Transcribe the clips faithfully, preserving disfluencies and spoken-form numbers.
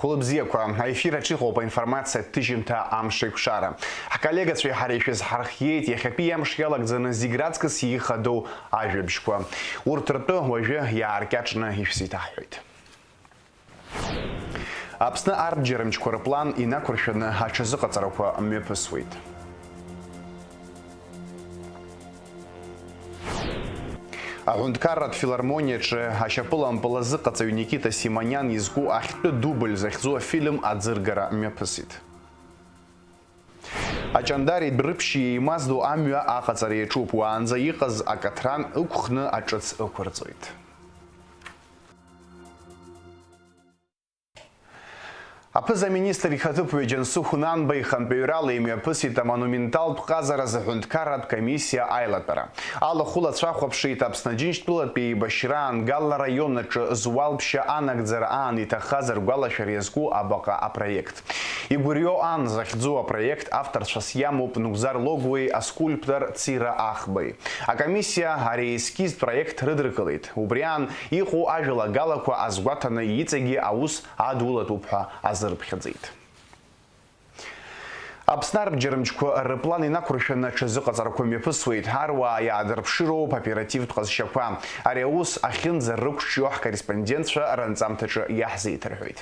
Хәылбзиақәа, аефир аҿы иҟоуп аинформациатә ҭыжьымҭа Амш еиқәшара. Ҳколлегацәеи ҳареи шәызҳархиеит иахьатәи амш иалагӡаны зегь раҵкыс ихадоу ажәабжьқәа. Урҭ ртәы уажәы иааркьаҿны ишәзеиҭаҳҳәоит. Аԥсны арбџьармчқәа рыплан инақәыршәаны аҽазыҟаҵарақәа мҩаԥысуеит. Аҳәынҭқарратә филармониаҿы ашьапылампыл азыҟаҵаҩ Никита Симониан изку ахьтәы дубль захьӡу афильм аӡыргара мҩаԥысит. Аҷандари рыԥшьи еимаздо амҩа аҟаҵара иаҿуп, уаанӡа иҟаз акаҭран ықәхны аҿыц ықәырҵоит. Аԥыза-министр ихаҭыԥуаҩ Џьансыхә Нанба ихантәаҩрала имҩаԥысит амонументалтә ҟазара азы аҳәынҭқарратә комиссиа аилатәара. Алахәылацәа ахәаԥшит Аԥсны Аџьынџьтәылатәи еибашьраан Гал араион аҿы зуалԥшьа анагӡара аан иҭахаз ргәалашәара иазку абаҟа апроект. Игәырҩо ан захьӡу апроект авторцәас иамоуп Нугзар Логәуеи аскульптор Цира Ахбеи. Акомиссиа ари аескизтә проект рыдыркылеит. Убри аан иҟоу ажәалагалақәа азгәаҭаны иҵегьы аус адулатәуп ҳәа азырԥхьаӡеит. Аԥсны арбџьармчқәа рыплан инақәыршәаны аҽазыҟаҵарақәа мҩаԥысуеит. Аруаа иаадырԥшыроуп оперативтә ҟазшьақәа. Ари аус ахьынӡарықәҿио ҳкорреспондентцәа ранҵамҭаҿы иаҳзеиҭарҳәоит.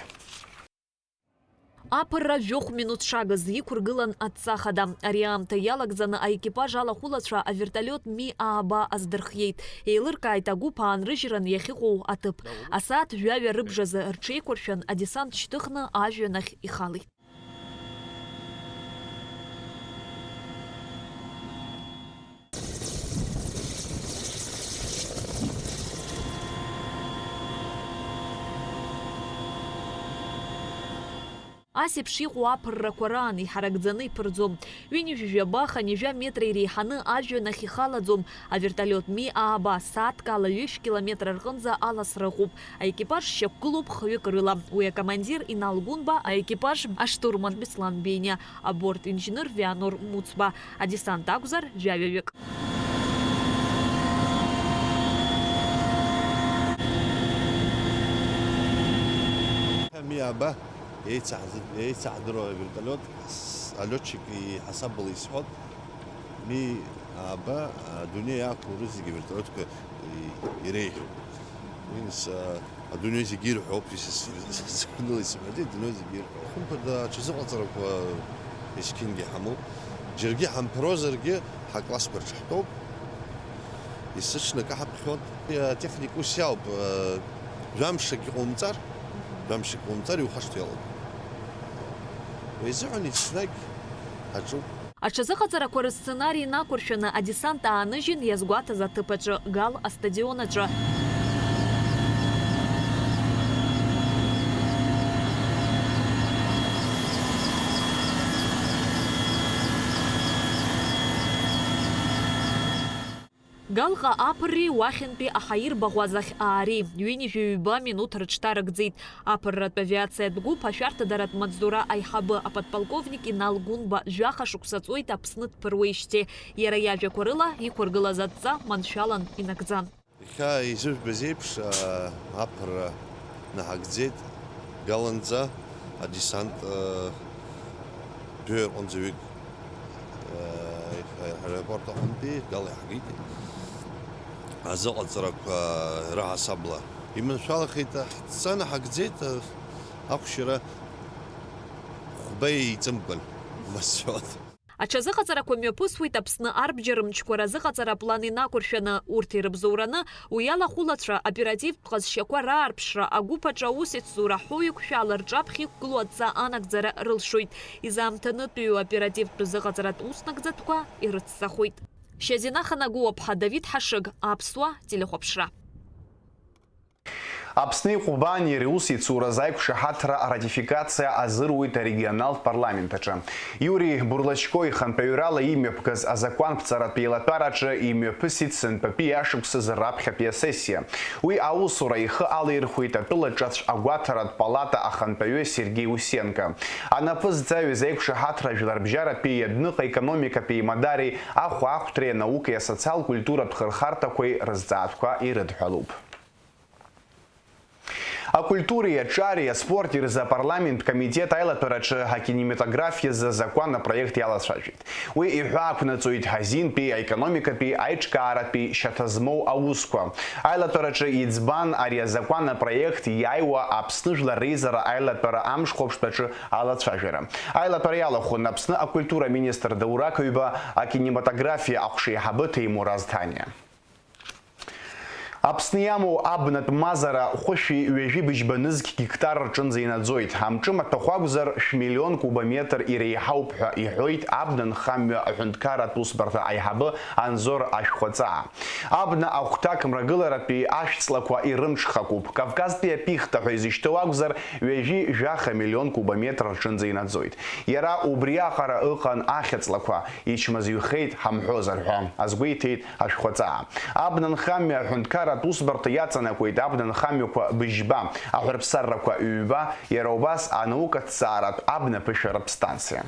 Аԥырра жәохә минуҭ шагыз иқәыргылан адҵа хада. Ари аамҭа иалагӡаны аекипаж алахәылацәа авертолиот Ми ааба аздырхиеит. Еилыркааит агәыԥ аанрыжьран иахьыҟоу аҭыԥ. Асааҭ жәаҩа рыбжазы рҽеиқәыршәан, адесант шьҭыхны ажәҩан ахь ихалеит. Ас еиԥш иҟоу аԥыррақәа раан иҳаракӡаны иԥырӡом. Ҩынҩажәи жәаба, хынҩажәа метра иреиҳаны ажәҩан ахь ихалаӡом. Авертолиот Ми ааба сааҭкала ҩышә километр рҟынӡа аласра ыҟоуп. Аекипаж шьақәгылоуп хҩык рыла. Уи акомандир Инал Гәынба, аекипаж аштурман Беслан Бениа, аборт инженер Вианор Муцба, адесант акәзар, жәаҩаҩык. Ми ааба еицаҳз-, еицаҳдыруа авертолиот, с-, алиотчик иҳасабала исҳәоит. Ми ааба, адунеи иаақәлоу зегьы авертолиотқәа и-, иреиӷьуп. Ус, а, адунеи зегьы ирҳәоуп, ис-, ис-, ис-, сыхәнала исымҳәаӡеит, адунеи зегьы ирҳәоуп. Хымԥада, аҽазыҟаҵарақәа есқьынгьы ҳамоуп. Џьаргьы ҳамԥыруазаргьы, ҳаклассқәа рҿы ҳтәоуп. Есыҽны акы ҳаԥхьоит. Атехника ус иауп, а, жәамшагь ҟоумҵар, жәамшагь ҟоумҵар, иухашҭуа иалоуп. Уи азыҳәан еснагь ҳаҿуп. Аҽазыҟаҵарақәа рысценари инақәыршәаны адесант ааныжьын иазгәаҭаз аҭыԥ аҿы, Гал астадион аҿы. Галҟа аԥырреи уахьынтәи аҳаирбаӷәазахь аареи ҩынҩажәи ҩба минуҭ рыҽҭарыгӡеит. Аԥырратә авиациатә гәыԥ ашәарҭадаратә маҵзура аиҳабы аподполковник Инал Гәынба жәаха шықәса ҵуеит Аԥсны дԥыруеижьҭеи. Иара иажәақәа рыла, иқәыргылаз адҵа маншәалан инагӡан. Иахьа изыжәбаз еиԥш, аа, аԥырра наҳагӡеит, Галанӡа адесант, аа, Бҩеи рҟынӡа ҩык, аа, аеропорт аҟынтәи Гала иаҳгеит. Азыҟаҵарақәа раҳасабала иманшәалахеит, ҳҵаны ҳагӡеит, ахәшьара хәба еиҵымкәан, бызшәала. Аҽазыҟаҵарақәа мҩаԥысуеит Аԥсны арбџьармчқәа разыҟаҵара аплан инақәыршәаны, урҭ ирыбзоураны, уи алахәылацәа, оперативтә ҟазшьақәа раарԥшра, агәыԥ аҿы аусеицура ҳәоу иқәшәала рҿаԥхьа иқәгылоу адҵа анагӡара рылшоит. Изаамҭанытәиу оперативтә зыҟаҵаратә уснагӡатәқәа ирыцҵахоит. Шьазина Ханагәуаԥҳа, Давид Ҳашыг, Аԥсуа телехәаԥшра. Аԥсни Ҟәбани русеицуразы аиқәшаҳаҭра аратификациа азыруит арегионалтә парламент аҿы. Иури Бурлачко ихантәаҩрала имҩаԥгаз азакәанԥҵаратә еилатәараҿы имҩаԥысит сынтәатәи ашықәсазы раԥхьатәи асессиа. Уи аусура ихы алаирхәеит атәыла ҿацә агәаҭаратә палата ахантәаҩы Сергеи Усенко. Анапы зҵаҩыз аиқәшаҳаҭра жәларбжьаратәи, адәныҟа економикатәи, имадари, ахәаахәҭреи, анаукеи, асоциал-культуратә хырхарҭақәеи рызҵаатәқәа ирыдҳәалоуп. Акультуреи аҿареи аспорти рзы апарламент комитет аилатәараҿы акинематографиазы азакәан апроект иалацәажәеит. Уи иҳәаақәнаҵоит азинтәи аекономикатәи аиҿкааратәи шьаҭа змоу аусқәа. Аилатәараҿы иӡбан ари азакәан апроект иааиуа Аԥсны Жәлар Реизара аилатәара амшхәаԥштәаҿы алацәажәара. Аилатәара иалахәын Аԥсны акультура министр Даур Ақаҩба, акинематографиа аҟәшеиҳабы Ҭемур Азҭаниа. Аԥсны иамоу абнатә мазара хәышәи ҩажәи быжьба нызқь гектар рҿынӡа инаӡоит. Амҿы маҭәахә акәзар, шәмиллион кубометр иреиҳауп ҳәа иҳәоит абна нхамҩа аҳәынҭқарратә усбарҭа аиҳабы Анзор Ашәхәаҵаа. Абна ахәҭак мрагыларатәи ашәҵлақәа ирымҽхакуп. Кавказтәи апихта ҳәа изышьҭоу акәзар, ҩажәи жәаха миллион кубометр рҿынӡа инаӡоит. Иара убриаҟара ыҟан ахьаҵлақәа, ичмазаҩхеит ҳамҳәозар ҳәа азгәеиҭеит Ашәхәаҵаа. Абна нхамҩа аҳәынҭқарратә усбарҭа иаҵанакуеит абна нхамҩақәа быжьба, аҳәарԥсаррақәа ҩба, иара убас анаукаҭҵааратә абна ԥышәаратә станциа.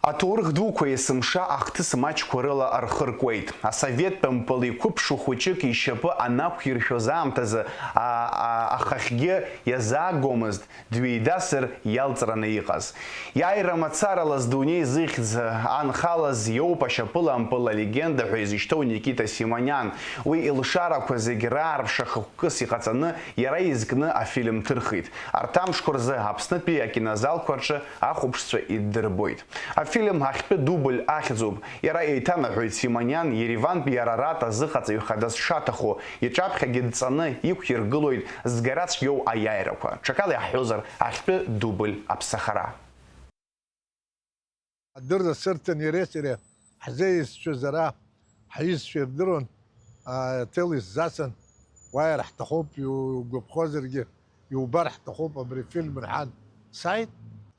Аҭоурых дуқәа есымша ахҭыс маҷқәа рыла рхы ркуеит. Асоветтә мпыл иқәыԥшу хәыҷык ишьапы анақәиршәоз аамҭазы, а-, а-, ахахьгьы иазаагомызт, дҩеидасыр иалҵраны иҟаз. Иааира мацарала здунеи зыхьӡ анхалаз иоуп ашьапыла мпыл алегенда ҳәа изышьҭоу Никита Симониан. Уи илшарақәа зегь раарԥша хықәкыс иҟаҵаны иара изкны афильм ҭырхит. Арҭ амшқәа рзы Аԥснытәи акинозалқәа рҿы ахәаԥшцәа иддырбоит. Афильм ахьтәы дубль ахьӡуп. Иара еиҭанаҳәоит Симониан Еревантәи Арарат азыҟаҵаҩ хада дшаҭаху, иҿаԥхьагьы дҵаны иқәиргылоит згара цәгьоу аиааирақәа. Ҽакала иаҳҳәозар, ахьтәы дубль аԥсахара. Адырра сырҭан иареи сареи ҳзеизцәыз ара ҳаизцәа ирдыруан, аҭел исзасын, уааир ҳҭахуп, иугәаԥхозаргьы, иубар ҳҭахуп абри афильм рҳәан, сааит.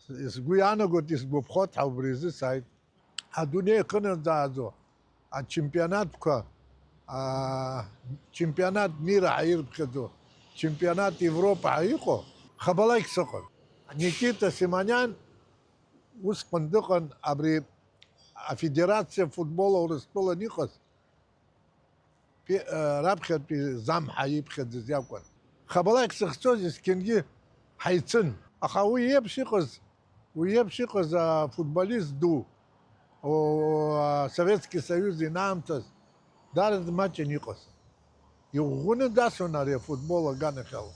Сгәы иаанагоит, исгәаԥхоит ҳәа убри азы сааит. Адунеи ахьынӡааӡо, ачемпионатқәа, а, чемпионат мира ҳәа ирыԥхьаӡо, чемпионат Европа ҳәа иҟоу, хабалак сыҟан. Никита Симониан усҟан дыҟан абри афедерациа футбол Урыстәылан иҟаз, пе-, э, раԥхьатәи замҳа иԥхьаӡаз иакәын. Хабалак сыхьцоз есқьынгьы ҳаицын. Аха уи еиԥш иҟаз, уи еиԥш иҟаз афутболист ду, о, Советски Союз инаамҭаз, даараӡа маҷын иҟаз. Иӷәӷәаны дасуан ари афутбол аганахьала.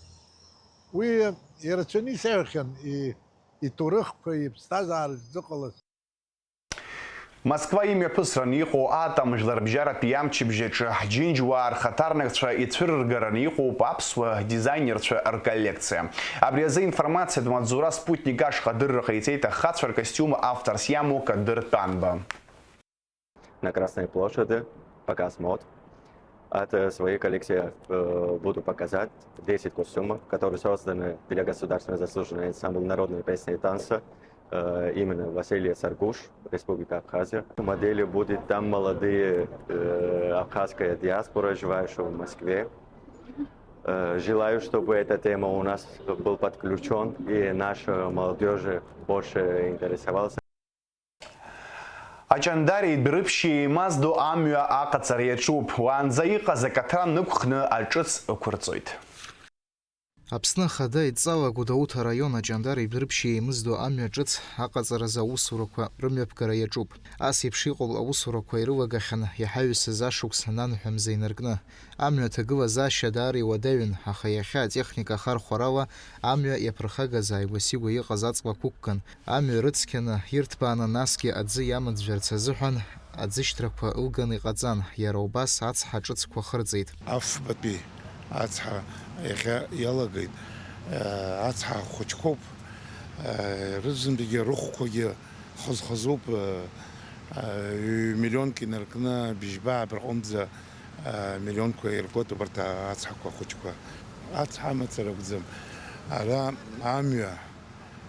Уи ирацәаны исеиҳәахьан и-, иҭоурыхқәа, иԥсҭазаара зыҟалаз. Москва имҩаԥысран иҟоу атом жәларбжьаратәи амчыбжь аҿы ҳџьынџьуаа рхаҭарнакцәа ицәырыргараны иҟоуп аԥсуа дизайнерцәа рколлекциа. Абри азы информациатә маҵзура Спутник ашҟа адырра ҟаиҵеит ахацәа ркостиум авторс иамоу Кадыр Тәанба. На Красной площади показ мод. От, э, своей коллекции, э, буду показать десять костюмов, которые созданы для государственного заслуженного ансамбля народной песни и танца, э, именно Василия Саргуш, Республика Абхазия. Модели будет там молодые, э, абхазская диаспора, живающая в Москве. Э, желаю, чтобы эта тема у нас был подключен и наша молодежь больше интересовалась. Аҷандареи Дәрыԥшьи еимаздо амҩа аҟаҵара иаҿуп. Уаанӡа иҟаз акаҭран ықәхны аҿыц ықәырҵоит. Аԥсны Ахада идҵала Гәдоуҭа араион Аҷандареи Дәрыԥшьи еимыздо амҩа ҿыц аҟаҵаразы аусурақәа рымҩаԥгара иаҿуп. Ас еиԥш иҟоу аусурақәа ирылагахьан иҳаҩсыз ашықәс ананҳәа мза инаркны. Амҩа аҭагылазаашьа даара иуадаҩын, аха иахьа атехника ахархәарала амҩа иаԥырхагаз ааигәа-сигәа иҟаз аҵла қәықәган, амҩа рыцқьаны, ирҭбааны, насгьы аӡы иамыӡәӡәарц азыҳәан аӡышьҭрақәа ылганы иҟаҵан, иара убас ацҳа ҿыцқәа хырҵеит. Афбатәи ацҳа иахьа иалагеит, ацҳа хәыҷқәоуп, рызынтәгьы рыхәқәагьы хыз-хызуп, ҩ-миллионк инаркны, быжьба абраҟынӡа миллионқәа иргоит убарҭ ацҳақәа хәыҷқәа. Ацҳа амацара акәӡам, ара амҩа,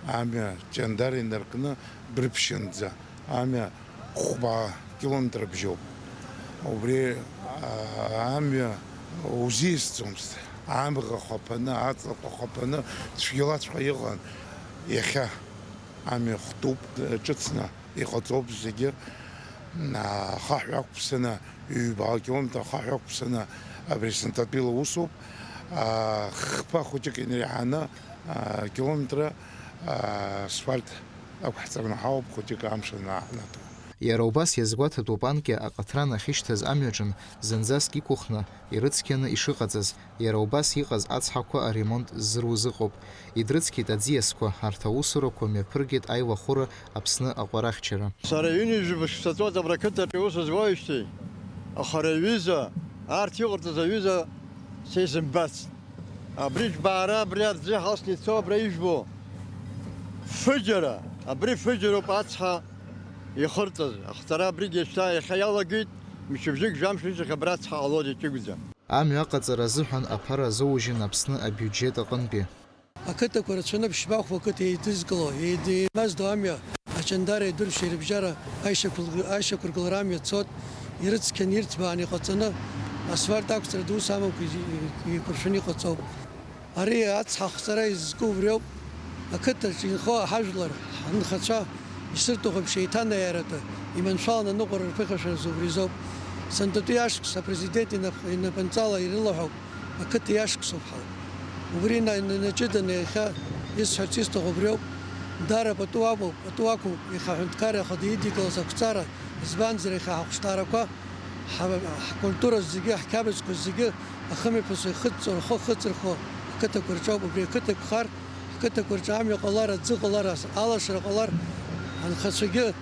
амҩа Ҷандар инаркны Брыԥшьынӡа амҩа хәба километр бжьоуп. Убри, а, амҩа узиасӡомызт. Амӷа хәаԥаны, аҵлақәа хәаԥаны цәгьалаҵәҟьа иҟан. Иахьа амҩа хтуп, ҿыцны иҟаҵоуп зегьы. А, ахаҳә ақәԥсаны, ҩба километр ахаҳә ақәԥсаны абри сынтәатәила усуп. Хԥа хәыҷык инреиҳаны, километра асфальт ақәҳҵараны ҳауп, хәыҷык амш ананаҭо. Иара убас иазгәаҭатәуп анкьа аҟаҭран ахьышьҭаз амҩаҿын зынӡаск иқәыхны, ирыцқьаны ишыҟаҵаз, иара убас иҟаз ацҳақәа аремонт ззыруз ыҟоуп. Идрыцқьеит аӡиасқәа, арҭ аусурақәа мҩаԥыргеит аилахәыра Аԥсны аҟәарахьчара. Сара ҩынҩажәа шықәса ҵуеит абра ақыҭаҿы аус зуаижьҭеи, аха ари аҩыза, арҭ иҟарҵаз аҩыза са исымбацт. Абри џьбаара, абри аӡы иҳалсны ицо, абра ижәбо фыџьара, абри фыџьароуп ацҳа ихырҵаз. Ахҵара абригьы шьҭа иахьа иалагеит, мчыбжьык, жәамш ҩышьҭахь абра ацҳа ҟалоит иҷыгәӡа. Амҩа аҟаҵара азыҳәан аԥара азоужьын Аԥсны абиуџьет аҟынтәи. Ақыҭақәа рацәаны Ԥшьба-Хәба ақыҭа еидызкыло, еид-, еимаздо амҩа ачандара идыршәшәа ирыбжьара аишьақәыргыл-, аишьақәыргылара амҩа цот, ирыцқьаны, ирҭбааны иҟаҵаны, асфальт ақәҵара ду самамкәа еиқәыршәаны иҟаҵоуп. Ари ацҳа ахҵара изызку убриоуп. Ақыҭаҿ инхо ҳажәлар, ҳнхацәа ишырҭаху еиԥш еиҭанаиаратәы, иманшәаланы аныҟәара рԥыхьашәаразы убри азоуп. Сынтәатәи ашықәс апрезидент инап-, инапынҵала ирылаҳәоуп. Ақыҭа иашықәсоуп ҳәа. Убри на-, на-, наҷыданы иахьа исҳәарц исҭаху убриоуп. Даара пату амоуп, пату ақәуп иахьа аҳәынҭқарра ахада идикылаз ақәҵара, избанзар, иахьа ҳахәшҭаарақәа, ҳа-, ҳкультура зегьы, ҳқьабзқәа зегьы ахымҩаԥысуа ихыҵҵо, рхы ахыҵырхуа ақыҭақәа рҿоуп. Убри ақыҭа иқәхар, ҳқыҭақәа рҿы амҩа ҟалар, аӡы ҟалар, ас-, алашара ҟалар, анхацәагьы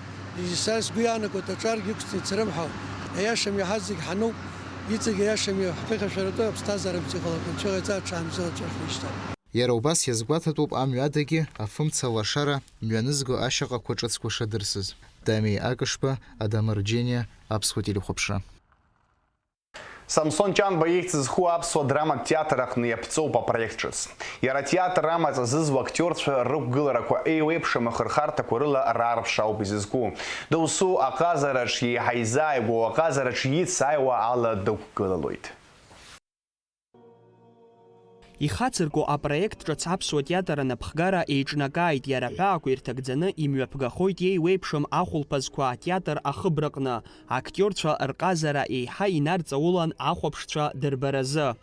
Са сгәы иаанагоит, аҿаргьы ықәҵны ицарым ҳәа. Аиашами ҳазегь ҳануп, иҵегь аиашами ҳԥыхьашәаратәы аԥсҭазаара мцихәла акәынцәа ҟаиҵа аҽаанбзиала аҿархишьҭра. Иара убас иазгәаҭатәуп амҩадагьы афымца лашара мҩанызго ашьаҟақәа ҿыцқәа шадырсыз. Дамеи Акышба, Адамыр Џьениа, Аԥсуа телехәаԥшра. Самсон Ҷанба ихьӡ зху аԥсуа драматә театр аҟны иаԥҵоуп апроект ҿыц. Иара атеатр амаҵ зызуа актиорцәа рықәгыларақәа еиуеиԥшым ахырхарҭақәа рыла раарԥшра ауп изызку. Досу аҟазараҿ еиҳа изааигәоу аҟазараҿ ицааиуа ала дықәгылалоит. Ихацырку апроект ҿыц аԥсуа театр анапхгара еиҿнакааит, иара ҳәаақәа ирҭагӡаны имҩаԥгахоит еиуеиԥшым ахәылԥазқәа атеатр ахыбраҟны. Актиорцәа рҟазара еиҳа инарҵаулан ахәаԥшцәа дырбаразы.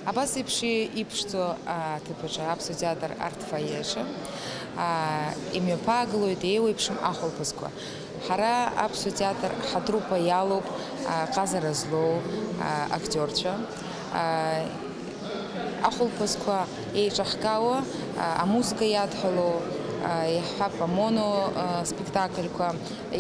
Абас еиԥш иԥшӡоу аҭыԥаҿы аԥсуа театр арҭ фоиеҿы, аа, имҩаԥаагылоит еиуеиԥшым ахәылԥазқәа. Ҳара аԥсуа театр ҳатруппа иалоуп, аа, ҟазара злоу, аа, актиорцәа. Аа, ахәылԥазқәа еиҿаҳкаауа, аа, амузыка иадҳәалоу, аа, иаҳҳәап, амоно, аа, спектакльқәа.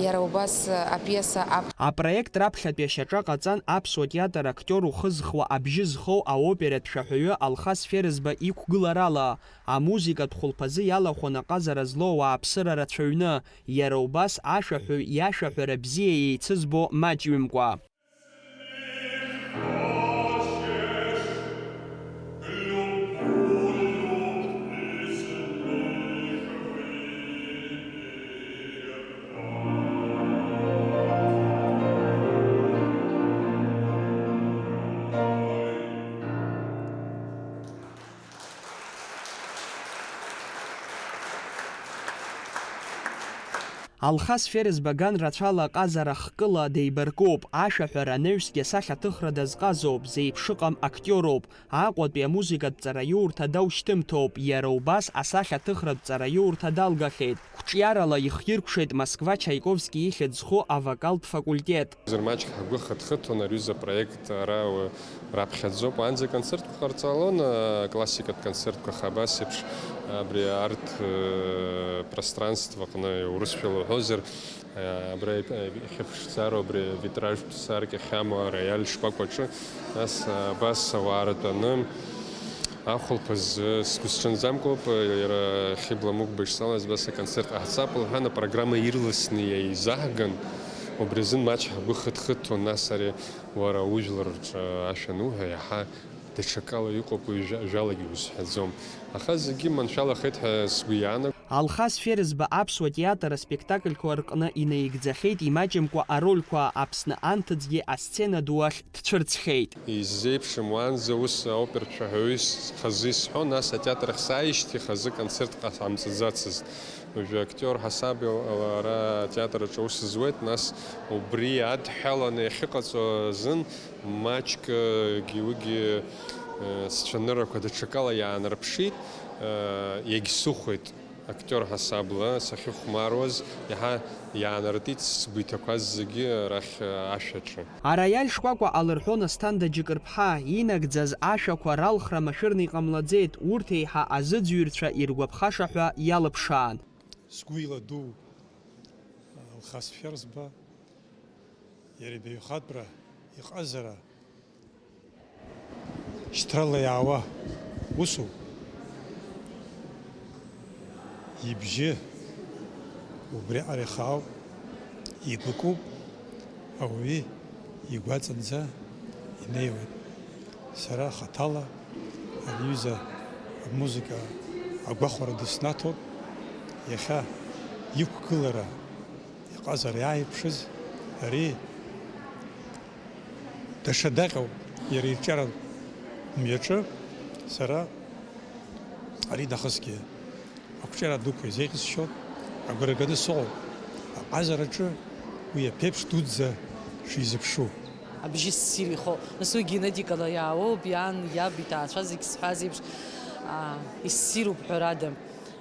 Иара убас апиеса ап-. Апроект раԥхьатәи ашьаҿа ҟаҵан аԥсуа театр актиор ухы зхуа абжьы зхоу аоператә шәаҳәаҩы Алхас Ферызба иқәгыларала. Амузыкатә хәылԥазы иалахәын аҟазара злоу ауааԥсыра рацәаҩны, иара убас ашәаҳәаҩ иашәаҳәара бзиа еицызбо маҷҩымкәа. Алхас Ферызба ган рацәала ҟазара хкыла деибаркуп, ашәаҳәара анаҩсгьы асахьаҭыхра дазҟазоуп, зеиԥшыҟам актиоруп, Аҟәатәи амузыкатә ҵараиурҭа даушьҭымҭоуп, иара убас асахьаҭыхратә ҵараиурҭа далгахьеит. Қәҿиарала ихиркәшеит Москва Чаиковски ихьӡ зху авокалтә факультет. Зыр маҷк ҳгәы хыҭхыҭуан ари аҩыза апроект ара, уа, раԥхьаӡоуп. Уаанӡа аконцертқәа ҟарҵалон, а, классикатә концертқәа, аха абас еиԥш абри арҭ, э, пространстваҟны, урысшәала уҳәозар, э, абра ип-, э, ихьыԥшӡароу абри витражтә саркьа ахьамоу ароиаль шкәакәаҿы, нас, а, абас ауаа ртәаны, ахәылԥаз, э, сгәысҽанӡамкәоуп, э, иара Хьыбла Мықәба ишсалаз, абас аконцерт ҟаҳҵап, лҳәан, апрограмма ирласны иаизаҳган, убри азын маҷк ҳгәы хыҭхыҭуан, нас ари Уара ужәлар рҿы ашәа ануҳәа, иаҳа даҽакала иҟоуп уи, жәа-, жәалагьы узҳәаӡом. Аха зегьы маншәалахеит ҳәа сгәы иаанагоит. Алхас Ферызба аԥсуа театр аспектакльқәа рҟны инаигӡахьеит имаҷымкәа арольқәа, Аԥсны анҭыҵгьы асцена ду ахь дцәырҵхьеит. Изеиԥшым, уаанӡа ус аопертә шәаҳәаҩыс хазы исҳәон, нас атеатр ахь сааижьҭеи хазы концерт ҟа-, ҟамҵаӡацызт. Уажәы актиор ҳасаб ала ара атеатр аҿы аус зуеит, нас убри адҳәаланы иахьыҟаҵо азын маҷкгьы уигьы Сцәаныррақәа даҽакала иаанарԥшит, егьсыхәеит актиор ҳасабла сахьыхәмаруаз, иаҳа иаанартит сгәы иҭақәаз зегьы арахь ашәаҿы. Араиаль шкәакәа алырҳәон Асҭанда Џьыкырԥҳа, инагӡаз ашәақәа ралхра машәырны иҟамлаӡеит, урҭ еиҳа азыӡҩрцәа иргәаԥхаша ҳәа иалыԥшаан. Сгәы иладуу Алхас Ферзба, иара ибаҩхатәра, иҟазара, шьҭрала иаауа усуп. Ибжьы убриаҟара ихаауп, игәыкуп, ауаҩы игәаҵанӡа инеиуеит. Сара хаҭала ари аҩыза амузыка агәахәара дыснаҭоит. Иахьа иқәгылара иҟазар иааиԥшыз ари даҽа даҟьоуп, иара ирҿиаратә мҩаҿы сара ари нахысгьы ақәҿиара дуқәа изеиӷьысшьо агәра ганы сыҟоуп. Аҟазараҿы уи аԥеиԥш дуӡӡа шизыԥшу. Абжьы ссир ихоуп. Нас уи генетикала иаауоуп, иан, иаб, иҭаацәа зегь зҳәаз еиԥш, аа, иссируп ҳәарада.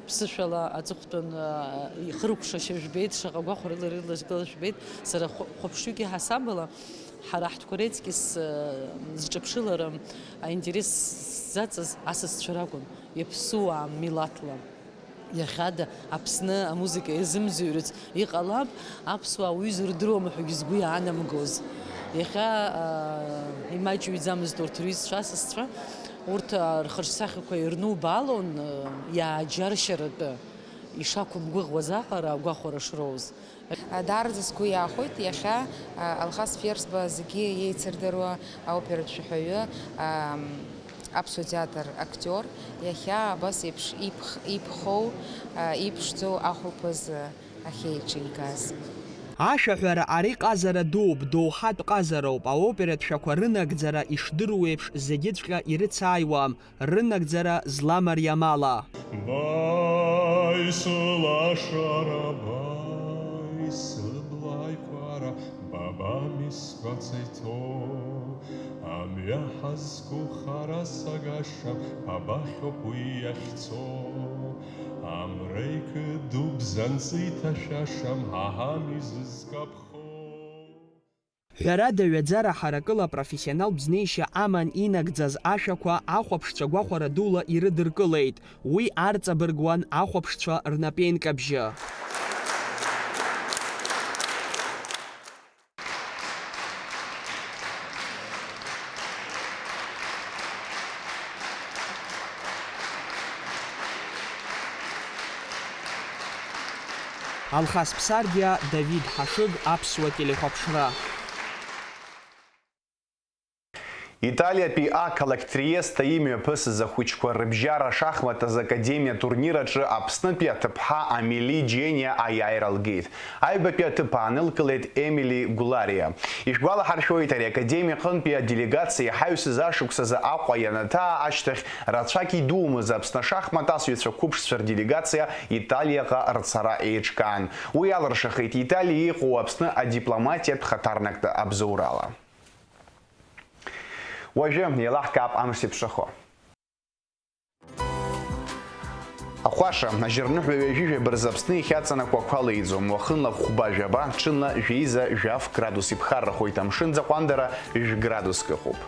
Ԥсышәала аҵыхәтәан, аа, ихыркәшашьа жәбеит, шаҟа гәахәарыла ирылагыла жәбеит. Сара хә-, хәаԥшҩык иҳасабала, ҳара ҳтәқәа реиҵкьыс, аа, зҿаԥшылара аинтерес ззаҵаз асасцәа ракәын, иаԥсуаа милаҭла. Иахьада Аԥсны амузыка иазымӡырҩырц иҟалап, аԥсуаа уаҩы ирдыруама ҳәагьы сгәы иаанамгоз. Иахьа, аа, имаҷҩӡамызт урҭ рҩызцәа, асасцәа, урҭ, аа, рхаҿсахьақәа ирнубаалон, аа, иааџьаршьаратәы, ишақәымгәыӷуаз аҟара агәахәара шроуз. Даараӡа сгәы иаахәеит иахьа, а, Алхас Ферзба зегьы иеицырдыруа аоператә шәаҳәаҩы, ам, аԥсуа театр актиор, иахьа абас еиԥш иԥх-, иԥхоу, а, иԥшӡоу ахәылԥазы ахьеиҿикааз. Ашәаҳәара ари ҟазара дууп, доуҳатә ҟазароуп, аоператә шәақәа рынагӡара ишдыру еиԥш зегьыҵәҟьа ирыцааиуам, рынагӡара зламариам ала. Баи сылашара, баи сыбла аиқәара, ба бами сгәаҵа иҭоу, амҩа ҳазқәу хара сагашам, ба бахьоуп уи иахьцо, амра икыду бзанҵы иҭашәашам, ҳа ҳами зызкаԥхо. Ҳәарада, ҩаӡара ҳаракыла апрофессионалтә знеишьа аман инагӡаз ашәақәа ахәаԥшцәа гәахәара дула ирыдыркылеит. Уи арҵабыргуан ахәаԥшцәа рнапеинҟьабжьы. Алхас Ԥсардиа, Давид Ҳашыг, Аԥсуа телехәаԥшра. Италиатәи ақалақь Триеста имҩаԥысыз ахәыҷқәа рыбжьара ашахмат азы академиа турнир аҿы Аԥснытәи аҭыԥҳа Амели Џьениа аиааира лгеит. Аҩбатәи аҭыԥ аанылкылеит Емили Гулариа. Ишәгәалаҳаршәоит, ари академиа аҟынтәи аделегациа иҳаҩсыз ашықәсазы Аҟәа ианаҭаа ашьҭахь рацәак идумыз Аԥсны ашахмат асыҩцәа қәыԥшцәа рделегациа Италиаҟа рцара еиҿкаан. Уи алыршахеит Италиа иҟоу Аԥсны адипломатиатә хаҭарнактә абзоурала. Уажәы еилаҳкаап амш зеиԥшрахо. Ахәаша, ажьырныҳәа ҩажәи жәаба рзы Аԥсны ихьаҵанакуа ақәа леиӡом, уахынла хәба-жәаба, ҽынла жәеиза-жәаф градус иԥхаррахоит, амшын ӡаҟәандара жәградуск ыҟоуп.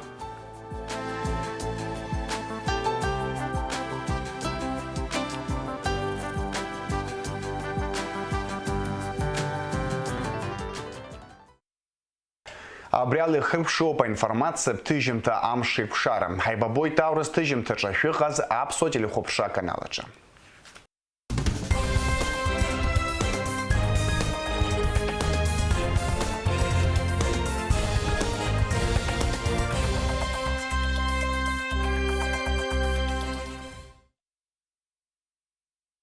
Абри ала ихыркәшоуп аинформациатә ҭыжьымҭа Амш еиқәшара. Ҳаибабоит аурыс ҭыжьымҭаҿы шәыҟаз Аԥсуа телехәаԥшра аканал аҿы.